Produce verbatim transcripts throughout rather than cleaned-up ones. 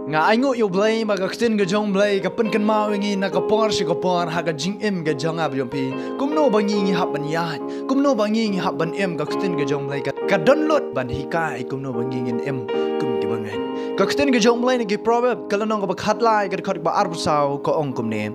Nga ainguh ïa U Blei ba ka ktien ka jong U Blei ka pynkynmaw ïa ngi na ka por sha ka por ha ka jingim ka jong nga bad jong phi. Kumno ba ngi ngi hap ban ïaid, kumno ba ngi ngi hap ban im, ka ktien ka jong U Blei ka, ka don lut ban hikai kumno ba ngi ngin im kum ki bangeit. Ka ktien ka jong U Blei na ki Proverb ka lynnong kaba khatlai ka dkhot kaba arphew saw ka ong kumne.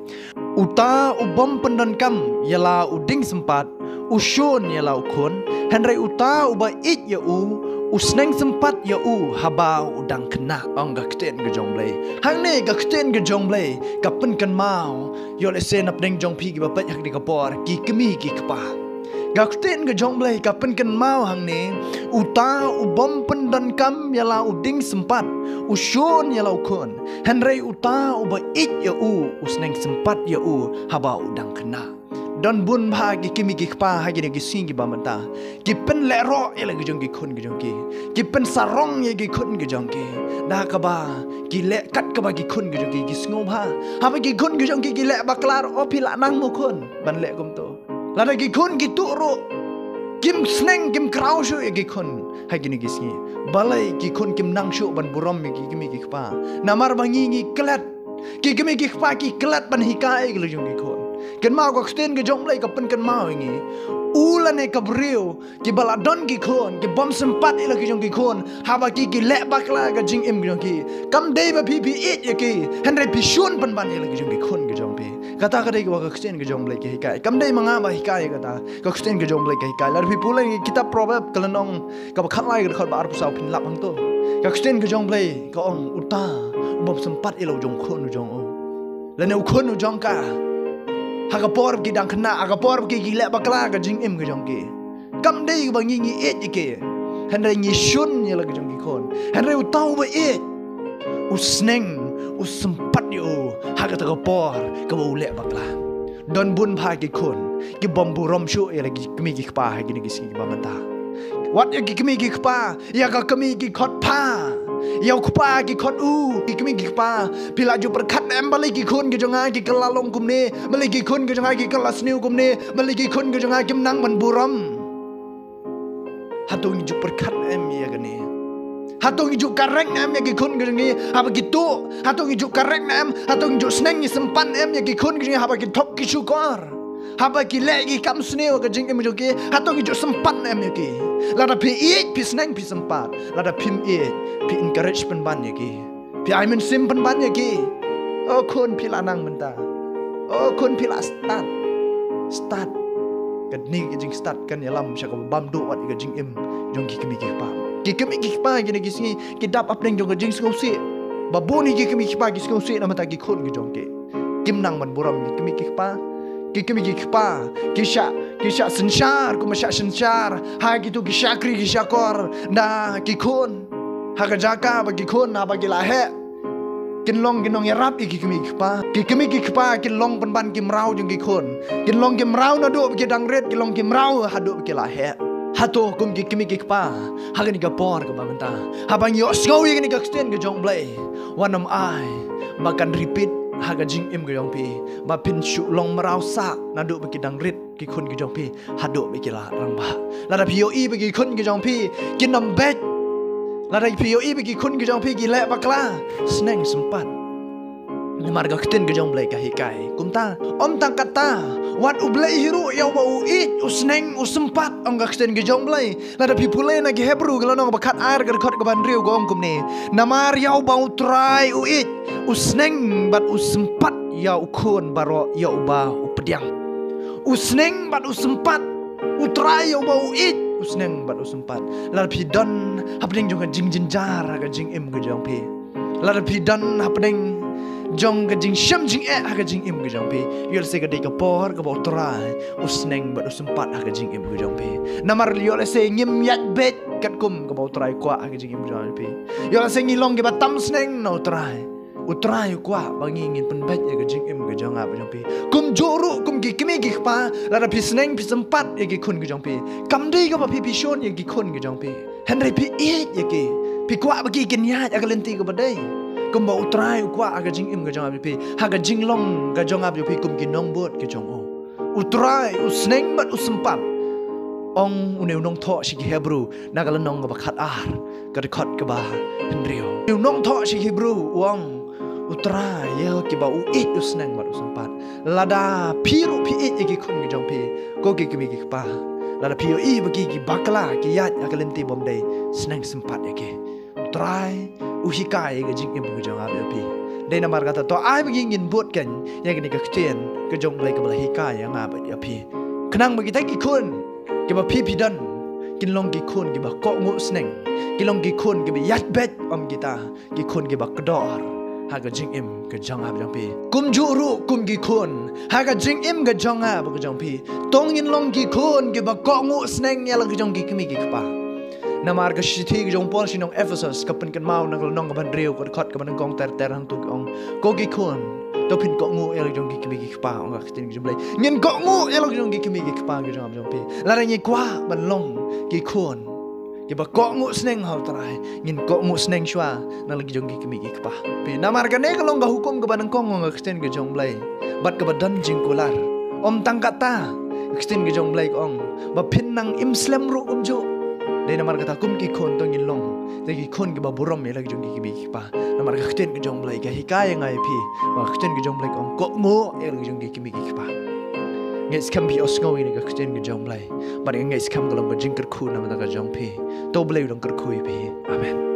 Uta u bym pyndonkam ïa la u dieng sympat, u shun ïa la u khun, hynrei uta uba ïeit ïa u, u sneng sympat ïa u haba u dang khynnah, ong ka ktien ka jong U Blei. Hangne ka ktien ka jong U Blei ka pynkynmaw ïa lehse na pdeng jong phi kiba peit ha kane ka por, ki kmie ki kpa. Ka ktien ka jong U Blei ka pynkynmaw hangne, uta u bym pyndonkam ïa la u dieng sympat, u shun ïa la u khun, hynrei uta uba ïeit ïa u, u sneng sympat ïa u haba u dang khynnah. Don bun bha ki kmie ki kpa ha kine ki sngi kiba mynta ki pynlehroh ïa la ki jong ki khun ki jong ki, ki pynsarong ïa ki khun ki jong ki, da kaba ki leh kat kaba ki khun ki jong ki ki sngewbha. Haba ki khun ki jong ki ki leh bakla, o phi lah nang mo khun ban leh kumto. Lada ki khun ki tuh ruh, kim sneng, kim kraw shuh ïa ki khun ha kine ki sngi. Balei ki khun kim nang shuh ban burom ïa ki kmie ki kpa? Namar ba ngi ngi klet. Ki kmie ki kpa ki klet ban hikai ïa la ki jong ki khun. Kynmaw ka ktien ka jong U Blei ka pynkynmaw ïa ngi, u lane ka briew kiba la don ki khun, ki bym sympat ïa la ki jong ki khun, haba ki ki leh bakla ka jingim ka jong ki, kam dei ba phi phi ïeit ïa ki, hynrei phi shun pynban ïa la ki jong ki khun ki jong phi. Kata ka dei kaba ka ktien ka jong U Blei ka hikai. Kam dei ma nga ba hikai kata. Ka ktien ka jong U Blei ka hikai. Lada phi pule ïa kitab Proverb ka lynnong kaba khatlai ka dkhot ba arphew saw phin lap hangto. Ka ktien ka jong U Blei ka ong, uta u bym sympat ïa la u jong u khun u jong u, lane u khun u jong ka, ha ka por ki dang khynnah, ha ka por ki ki leh bakla ka jingim ka jong ki, kam dei ba ngi ngi ïeit ïa ki, hynrei ngi shun ïa la ki jong ki khun. Hynrei uta uba ïeit u sneng, u sympat ïa u ha kata ka por kaba u leh bakla. Don bun bha ki khun ki bym burom shuh ïa la ki kmie ki kpa ha kine ki sngi kiba mynta. Wat ïa ki kmie ki kpa, ïa ka kmie ki khot pha, ïa u kpa ki khot u, ki kmie ki kpa. Phi la ju pyrkhat em balei ki khun ki jong nga ki kylla long kumne, balei ki khun ki jong nga ki kylla sniew kumne, balei ki khun ki jong nga kim nang ban burom? Hato ngi ju pyrkhat em ïa kane? Hato ngi ju karek em ïa ki khun ki jong ngi haba ki tuh? Hato ngi ju karek em? Hato ngi ju sneng ngi sympat em ïa ki khun ki jong ngi haba ki thok ki shukor, haba ki leh ki kam sniew ka jingim jong ki? Hato ngi ju sympat em ïa ki? Lada phi ïeit phi sneng phi sympat, lada phim ïeit phi encourage pynban ïa ki, phi ai mynsiem pynban ïa ki. O khun phi la nang mynta, o khun phi la stad. Stad. Kane ka jingstad kan ïalam sha kaba bam duh wat ïa ka jingim jong ki kmie ki kpa. Ki kmie ki kpa kine ki sngi ki dap hapdeng jong ka jingsngewsih. Ba bun hi ki kmie ki kpa ki sngewsih namar ta ki khun ki jong ki. Kim nang ban burom ki kmie ki kpa. Ki kmie ki kpa ki shah, ki shah synshar kumba shah synshar ha kito ki shakri ki shakor na ki khun. Ha ka jaka ba ki khun haba ki la heh kin long ki nongïarap ïa ki kmie ki kpa. Ki kmie ki kpa kin long pynban ki mraw jong ki khun. Kin long ki mraw naduh ba ki dang rit, kin long ki mraw haduh ba ki la heh. Hato kum ki kmie ki kpa ha kane ka por kaba mynta, haba ngi ïohsngew ïa kane ka ktien ka jong U Blei, wat nym ai ba kan repeat ha ka jingim ka jong phi, ba phin shu long mraw sah naduh ba ki dang rit ki khun ki jong phi haduh ba ki la rangbah. Lada phi ïohi ba ki khun ki jong phi kin ym beit, lada phi ïohi ba ki khun ki jong phi ki leh bakla, sneng sympat. Namar ka ktien ka jong U Blei ka hikai kumta. Ym tang katta, wat U Blei hi ruh ïa uba u ïeit u sneng u sympat, ong ka ktien ka jong U Blei. Lada phi pule na ki Hebru ka lynnong ba khatar ka dkhot kaba hynriew ka ong kumne. Namar ïa uba U Trai u ïeit u sneng bad u sympat ïa u khun baroh ïa uba u pdiang. U sneng bad u sympat. U Trai ïa uba u ïeit u sneng bad u sympat. Lada phi don hapdeng jong ka jingjynjar ha ka jingim ka jong phi, lada phi don hapdeng jong ka jingshem jingeh ha ka jingim ka jong phi, ïoh lehse ka dei ka por kaba U Trai u sneng bad u sympat ha ka jingim ka jong phi. Namar ïoh lehse ngim ïaid beit katkum kaba U Trai u kwah ha ka jingim ka jong phi. Ïoh lehse ngi long kiba tam sneng na U Trai. U Trai u kwah ba ngi ngin pynbeit ïa ka jingim ka jong nga bad jong phi. Kumjuh ruh kum ki kmie ki kpa, lada phi sneng phi sympat ïa ki khun ki jong phi, kam dei kaba phi phi shun ïa ki khun ki jong phi, hynrei phi ïeit ïa ki. Phi kwah ba ki kin ïaid ha ka lynti kaba dei kumba U Trai u kwah ha ka jingim ka jong nga bad jong phi, ha ka jinglong ka jong nga bad jong phi kum ki nongbud ki jong u. U Trai u sneng bad u sympat. Ong une u nongthoh sha ki Hebru na ka lynnong kaba khat ar, ka dkhot kaba hynriew. Une u nongthoh sha ki Hebru u ong, U Trai ïa kiba u ïeit u sneng bad u sympat. Lada phi ruh phi ïeit ïa ki khun ki jong phi, ko ki kmie ki kpa, lada phi ïohi ba ki ki bakla, ki ïaid ha ka lynti bym dei, sneng sympat ïa ki. U Trai u hikai ïa ka jingim ka jong nga bad ïa phi. Dei namar kata to ai ba ngin bud kan ïa kane ka ktien ka jong U Blei kaba la hikai ïa nga bad ïa phi. Khnang ba kita ki khun kiba phi phi don kin long ki khun kiba kohnguh sneng, kin long ki khun kiba ïaid beit, ym kita ki khun kiba kdor ha ka jingim ka jong nga bad jong phi. Kumjuh ruh kum ki khun ha ka jingim ka jong nga bad ka jong phi, to ngin long ki khun kiba kohnguh sneng ïa la ka jong ki kmie ki kpa. Namar ka shithi ka jong u Paul sha ki nong Ephesus ka pynkynmaw na ka lynnong kaba hynriew, ka dkhot kaba nyngkong ter ter hangto ka ong, ko ki khun, to phin kohnguh ïa la ka jong ki kmie ki kpa, ong ka ktien ka jong U Blei. Ngin kohnguh ïa la ka jong ki kmie ki kpa ka jong nga bad jong phi. Lada ngi kwah ban long ki khun kiba kohnguh sneng ha U Trai, ngin kohnguh sneng shuwa na la ki jong ki kmie ki kpa. Phi, namar kane ka long ka hukum kaba nyngkong, ong ka ktien ka jong U Blei, bad kaba don jingkular. Ym tang kata, ka ktien ka jong U Blei ka ong ba phin nang im slem ruh kumjuh. Dei namar kata kum ki khun to ngin long, te ki khun kiba burom ïa la ki jong ki kmie ki kpa. Namar ka ktien ka jong U Blei ka hikai ïa nga ïa phi ba ka ktien ka jong U Blei ka ong kohnguh ïa la ki jong ki kmie ki kpa. Ngeit skhem phi ïohsngew ïa ka ktien ka jong U Blei, bad ngeit skhem ka long ka jingkyrkhu na ka bynta ka jong phi. To U Blei u dang kyrkhu ïa phi. Amen.